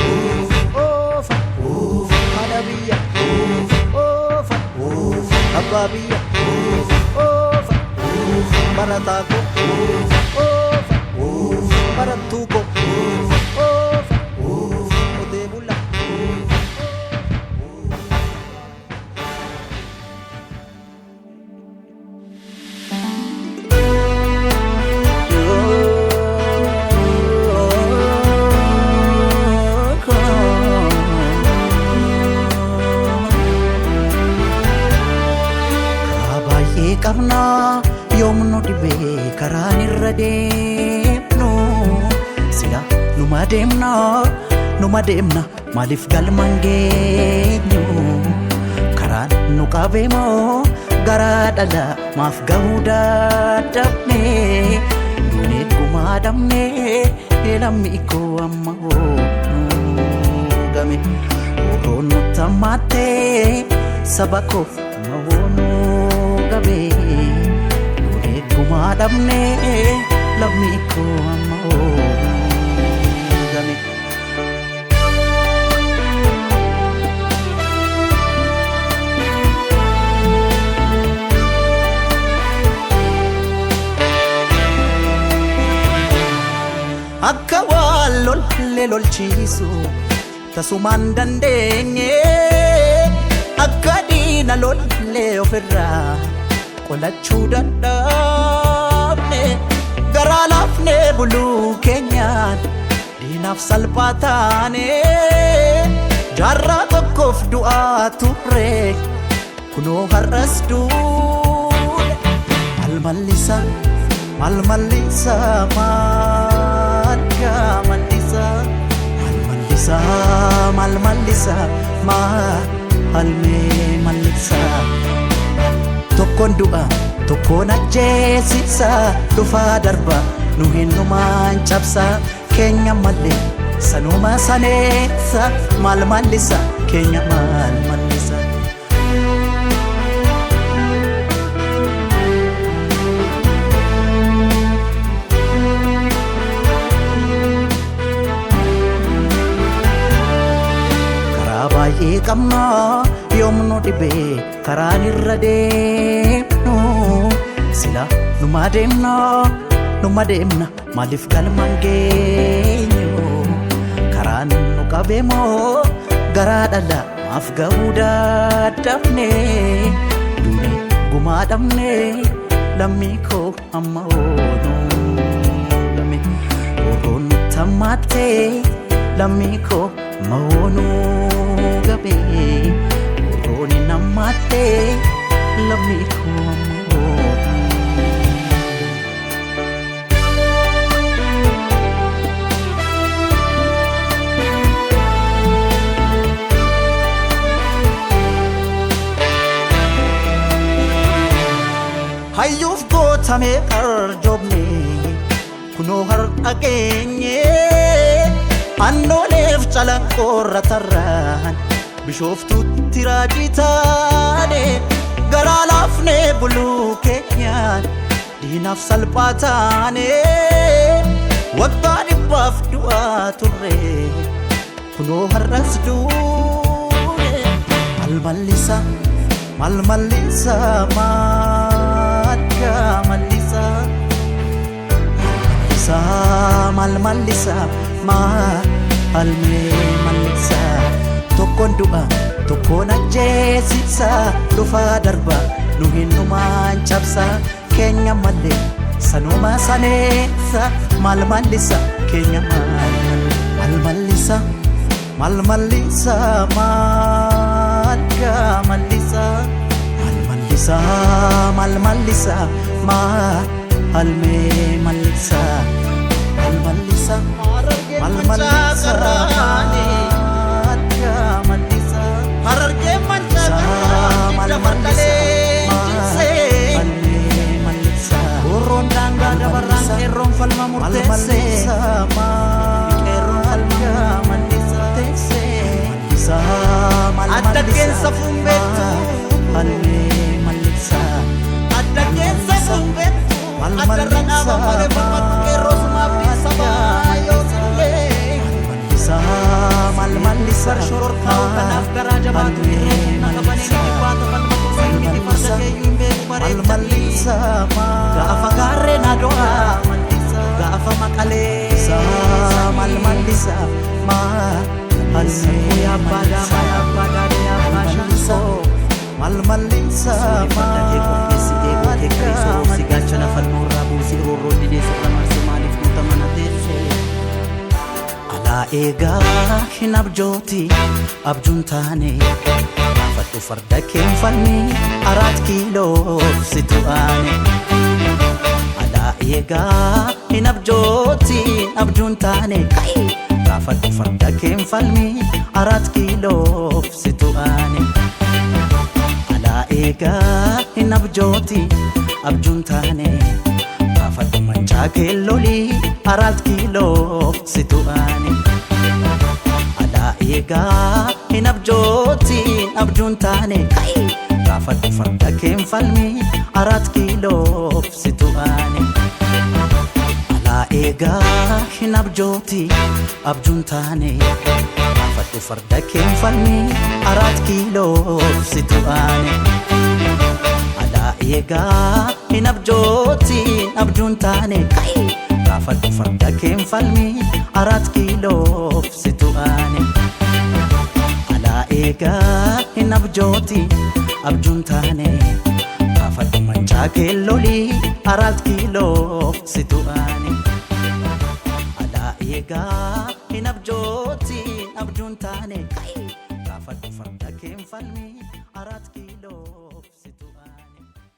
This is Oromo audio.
Oofa haadha biyya, oofa abbaa biyya, oofa barataa koo, oofa barattuu koo, oofa qotee bulaa. Karaa baay'ee qabna, yoom nu dhibee karaan irra deemnu? Sila numa deemna, numa deemna, maaliif galma hin geenyu? Karaan nu qabeemoo garaa dhala maaf gahuu dadhabne? Duunee gumaa dhabne, lammii koo amma hoo nu game? Oroon nutti hammaattee, saba koo amma hoo nu gabe? Duunee gumaa dhabne, lammii koo amma hoo nu game? Akka waan lollee lolchiisu tasumaan dandeenye, akka diina lollee ofirraa qolachuu dadhabne, garaa laafnee buluu keenyaan diinaaf salphaa taane. Jaarraa tokkoof du'aa turre, kunoo har'as duune. Maal mallisa, maal mallisa, maal gaa mallisa, maal mallisa, maal mallisa, maal mee mallisa? Tokkoon du'a, tokkoon ajjeesisa, dhufaa darba nu hinnumaan cabsa. Keenya mallee sanuma saneessa, maal mallisa keenya, maal mallisa? Karaa baay'ee qabna, yoom nu dhibee karaan irra deemnu? Sila numa deemna, numa deemna, maaliif galma hin geenyu? Karaan nu qabeemoo garaa dhala maaf gahuu dadhabne? Duune gumaa dhabne, lammii koo amma oonuu game? Oroon nutti hammaattee, lammii koo amma oonuu gabe? Oroon hin hammaattee, lammii koo amma oonuu. Hayyuuf gootamee qarjoobne, kunoo har'a geenye. Annooleef calanqoorra tarraan Bishooftuutti raajii taane. Garaa laafnee buluu keenyaan diinaaf salphaa taane. Waggaa 100f du'aa turre, kunoo har'as duune. Maal mallisa, maal mallisa, maal gaa mallisa, mallisa, maal mallisa, maal mee mallisa? Tokkoon du'a, tokkoon ajjeesisa, dhufaa darba nu hinnumaan cabsa. Keenya mallee sanuma saneessa, maal mallisa keenya, maal maal mallisa, maal mallisa, maal gaa mallisa, maal mallisa, maal mallisa, maal mee mallisa, maal mallisa, maal mallisa, maal gaa mallisa? Harargee mancaa Maal dabardalee mallisa, maal mee mallisa? Roon daangaa dabarraan qeerroon falma Maal murteessee, mallisa, qeerroon maal falma gaa mallisa, mallisa, maal Adda mallisa, qeensa fuun beektu. Maal mee mallisa? Adda qeensa fuun beektu. Maal Addarra mallisa, dhaaba malee falmatu qeerroo sumaaf dhiisama yoo sillee. bar shororkaa'u kanaaf garaa jabaatu irree humna qabanee ni jibbaata falmatu miti farda keeyyuu hin beeku bareechanii. Gaafa gaarreen ado'aa gaafa maqalee Malmallisa Safuu abbaa daabaa abbaa daadee abbaa shankoo. Malmallisa Farda kee qopheessi eeboo kee qarii sororsi gaachana falmoorraa buusii roorroo didee sirra marse maaliif guuta mana teesse. Alaa eegaa hin abjooti abjuun taane gaafadhu farda keen falmi 4 kiiloof situ aane. Alaa eegaa hin abjooti abjuun taane gaafadhu farda keen falmi 4 kiiloof situ aane. Alaa eegaa hin abjooti abjuun taane gaafadhu mancaa keellolii 4 kiiloof situ aane. Alaa eegaa hin abjooti abjuun taane gaafadhu farda keen falmi 4 kiiloof situ aane. Alaa eegaa hin abjooti abjuun taane gaafadhu farda keen falmi 4 kiiloof situ aane. Alaa eegaa hin abjooti abjuun taane gaafadhu farda keen falmi 4 kiiloof situ aane. Alaa eegaa hin abjooti abjuun taane gaafadhu mancaa keellolii 4 kiiloof situ aane. Alaa eegaa hin abjooti abjuun taane gaafadhu farda keen falmi.